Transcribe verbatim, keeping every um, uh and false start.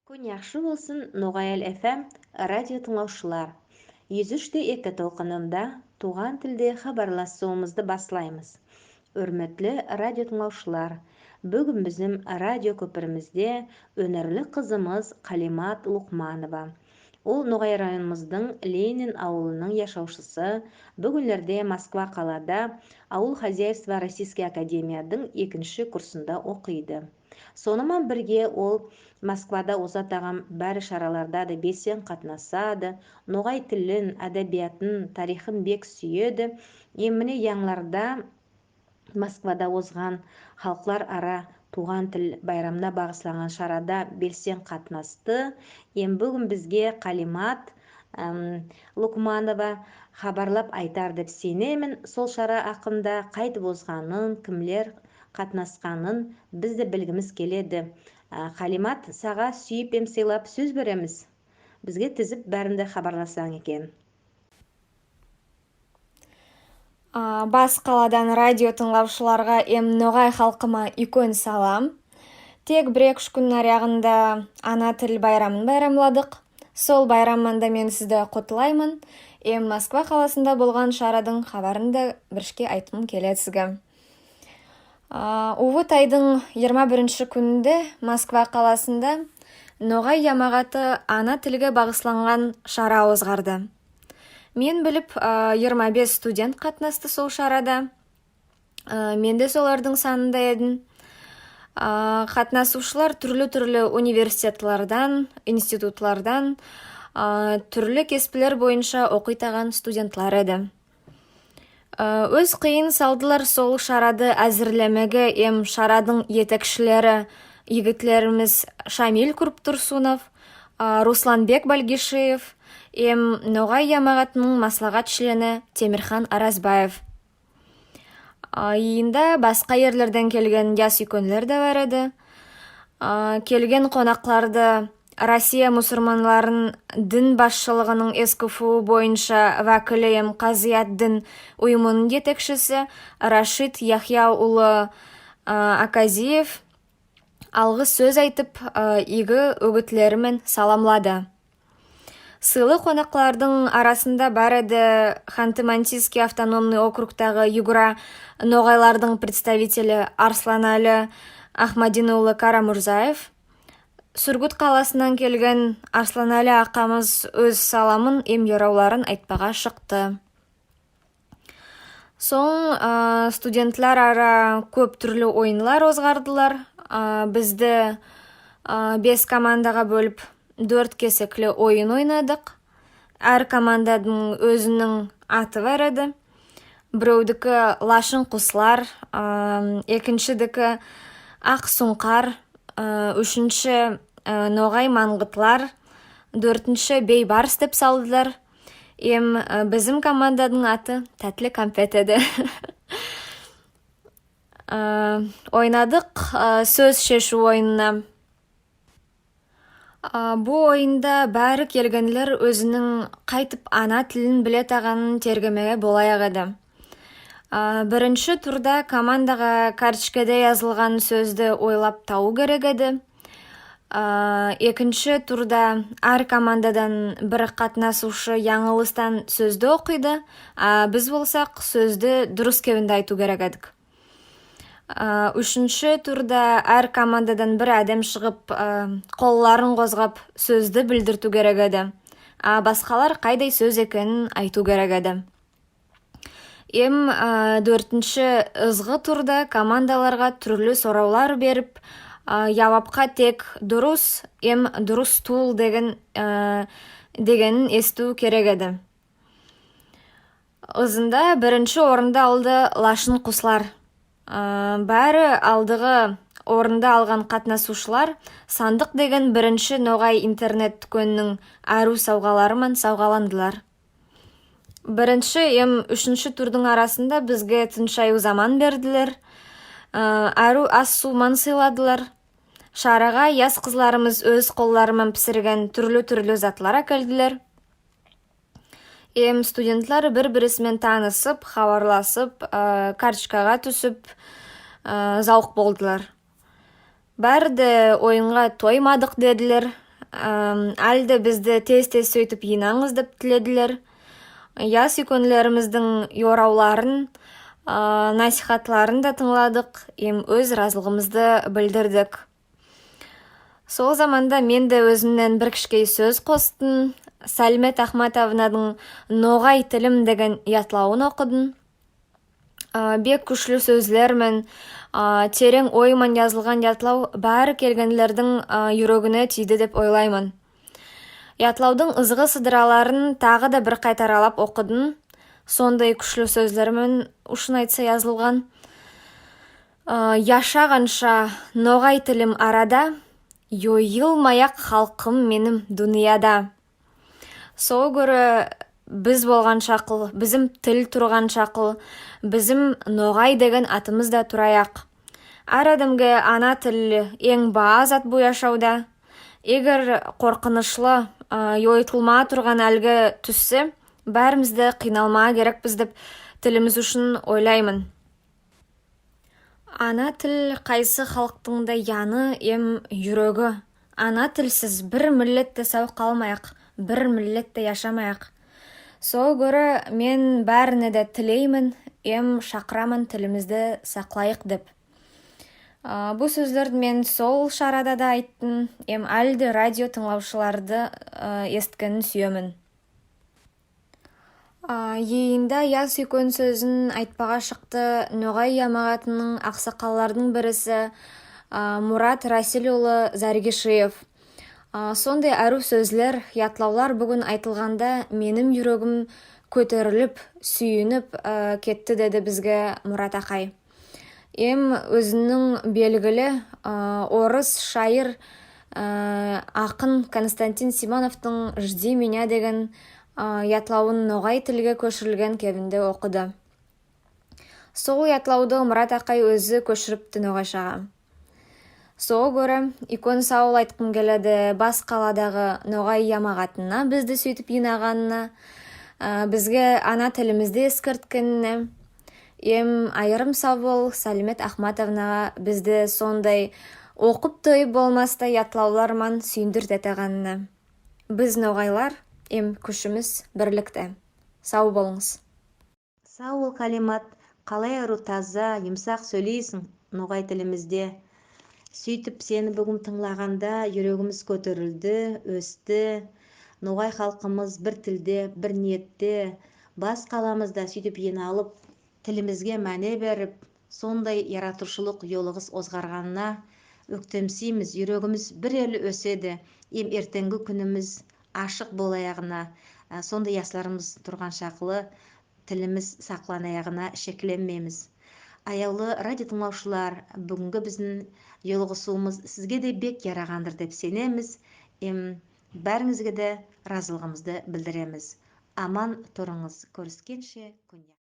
Куьн яхшы болсын, «Ногай Эл» F M радио тынълавшылар. Юз уьш те эки толкынында тувган тилде хабарласувымызды баслаймыз. Оьрметли радио тынълавшылар, буьгуьн бизим радио коьпиримизде оьнерли кызымыз Калимат Лукманова. Ол Ногай районымыздынъ Ленин авылынынъ яшавшысы, буьгуьнлерде Москва калада авыл хозяйства российский академиядынъ экинши курсында окыйды. Соны ман бирге ол Москвада озатаган баьри шараларда да белсен катнасады, ногай тилин, адабиятын, тарихын бек суьеди. Эм мине янъыларда Москвада озган халклар ара тувган тил байрамына багысланган шарада белсен катнасты. Эм буьгуьн бизге Калимат, эм, Лукманова хабарлап айтар деп сенемен. Сол шара акында кайтип озганын, кимлер катнасканын биз де билгимиз келеди. А, Калимат, сага суьйип эм сыйлап соьз беремиз. Бизге тизип баьрин де хабарласанъ экен. А, бас каладан радио тынълавшыларга эм ногай халкыма уьйкен салам. Тек бир-эки куьн аръягында ана тил байрамын байрамладык. Сол байрам ман да мен сизди кутлайман. Эм Москва каласында болган шарадынъ хабарын да биршке айткым келеди сизге. А, увыт айдынъ йырма биринши куьнинде Москва каласында ногай ямагаты ана тилге багысланган шара озгарды. Мен билип, а, йырма бес студент катнасты сол шарада. А, мен де солардынъ санында эдим. А, катнасувшылар туьрли-туьрли университетлардан, институтлардан, а, туьрли кеспилер бойынша окыйтаган студентлар эди. А, оьз кыйынын салдылар сол шарады аьзирлемеге эм шарадынъ етекшилери йигитлеримиз Шамиль Курптурсунов, а, Русланбек Бальгишиев эм ногай ямагатынынъ маслагат члени Темирхан Аразбаев. А, йыйында баска ерлерден келген ясуьйкенлер де бар эди. А, келген конакларды Россия мусылманларын дин басшылыгынынъ S K F U бойынша ваькили эм казыят дин уйымынынъ етекшиси Рашид Яхья улы, а, Аказиев алгыс соьз айтып, а, ийги уьгитлери мен саламлады. Сыйлы конаклардынъ арасында бар эди Ханты-Мансийский автономный округтагы Югра ногайлардынъ представители Арсланали Ахмадин улы Карамурзаев. Сургут каласыннан келген Арсланали акамыз оьз саламын эм йоравларын айтпага шыкты. Сонъ, а, студентлер ара коьп туьрли ойынлар озгардылар. А, бизди, а, бес командага боьлип, доьрт кесекли ойын ойнадык. Аьр командадынъ оьзининъ аты бар эди. Биревдики «Лашын куслар», а, экиншидики «Ак сункар», а, уьшинши, а, «Ногай мангытлар», доьртинши «Бейбарс» деп салдылар. Эм, а, бизим командадынъ аты «Таьтли кампет» эди. А, ойнадык, а, соьз шешуьв ойынына. А, бу ойында баьри келгенлер оьзининъ кайтип ана тилин билетаганын тергемеге болаяк эди. А, биринши турда командага карточкада язылган соьзди ойлап табув керек эди. А, экинши турда аьр командадан бир катнасувшы янъылыстан соьзди окыйды, а биз болсак соьзди дурыс кебинде айтув керек эдик. А, уьшинши турда аьр командадан бир аьдем шыгып, а, колларын козгап соьзди билдиртуьв керек эди. А баскалар кайдай соьз экенин айтув керек эди. Эм, а, доьртинши ызгы турда командаларга туьрли соравлар берип, а, явапка тек дурыс эм дурыс тувыл деген, а, дегенин эситуьв керек эди. Ызында биринши орынды алды «Лашын куслар». А, баьри алдыгы орынды алган катнасувшылар «Сандык» деген биринши ногай интернет-туькеннинъ аьрув савгалары ман савгаландылар. Биринши эм уьшинши турдынъ арасында бизге тыншаюв заман бердилер. А, аьрув ас-сув ман сыйладылар. Шарага яс кызларымыз оьз коллары ман писирген туьрли-туьрли затлар аькелдилер. Эм студентлер бир-бириси мен танысып, хабарласып, а, карточкага туьсип, а, завык болдылар. Баьри де «Ойынга тоймадык» дедилер. Аьли де бизди тез-тез суьйтип йыйнанъыз деп тиледилер. Ясуьйкенлеримиздинъ йоравларын, насихатларын да тынъладык эм оьз разылыгымызды билдирдик. Сол заманда мен де оьзимнен бир кишкей соьз костым. Салимет Ахматовнадынъ «Ногай тилим» деген ятлавын окыдым. Бек куьшли соьзлер мен, теренъ ой ман язылган ятлав баьри келгенлердинъ юрегине тийди деп ойлайман. Ятлавдынъ ызгы сыдыраларын тагы да бир кайтаралап окыдым. Сондай куьшли соьзлер мен, шын айтса, язылган. Яшаганша ногай тилим арада, йойылмаяк халкым меним дуныяда. Сога коьре биз болган шаклы, бизим тил турган шаклы, бизим ногай деген атымыз да тураяк. Аьр аьдемге ана тил энъ баа зат бу яшавда. Эгер коркынышлы, йойытылмага турган аьлге туьссе, баьримиз де кыйналмага керекпиз деп тилимиз уьшин ойлайман. Ана тил кайсы халктынъ да яны эм юреги. Ана тилсиз бир миллет те сав калмаяк, бир миллет те яшамаяк. Сога коьре мен баьрине де тилеймен эм шакыраман тилимизди саклайык деп. Бу соьзлерди мен сол шарада да айттым эм аьли де радио тынълавшыларды эситкенин суьемен. Йыйында ясуьйкен соьзин айтпага шыкты ногай ямагатынынъ аксакаллардынъ бириси Мурат Расиль улы Заргишиев. Сондай аьрув соьзлер, ятлавлар буьгуьн айтылганда меним юрегим коьтерилип, суьйинип кетти, деди бизге Мурат акай. Эм оьзининъ белгили орыс шаир, акын Константин Симоновтынъ «Жди меня» деген ятлавын ногай тилге коьширилген кебинде окыды. Сол ятлавды Мурат акай оьзи коьширипти ногайшага. Сога коьре уьйкен сав бол айткым келеди бас каладагы ногай ямагатына бизди суьйтип йыйнаганына, бизге ана тилимизди эскерткенине. Эм айырым сав бол Салимет Ахматовнага бизди сондай окып тойып болмастай ятлавлар ман суьйиндиретаганына. Биз ногайлар эм куьшимиз бирликте. Сав болынъыз. Сав бол, Калимат, калай арув таза, юмсак соьйлейсинъ ногай тилимизде. Суьйтип сени буьгуьн тынълаганда юрегимиз коьтерилди, оьсти. Ногай халкымыз бир тилде, бир ниетте, бас каламызда суьйтип йыйналып, тилимизге маьне берип, сондай яратувшылык йолыгыс озгарганына оьктемсиймиз, юрегимиз бир эли оьседи, эм эртенъги куьнимиз ашык болаягына, сондай ясларымыз турган шаклы тилимиз сакланаягына шекленмеймиз. Аявлы радио тынълавшылар, буьгуьнги бизим йолыгысувымыз сизге де бек ярагандыр деп сенемиз. Эм баьринъизге де разылыгымызды билдиремиз. Аман турынъыз, коьрискенше, куьн яхшы.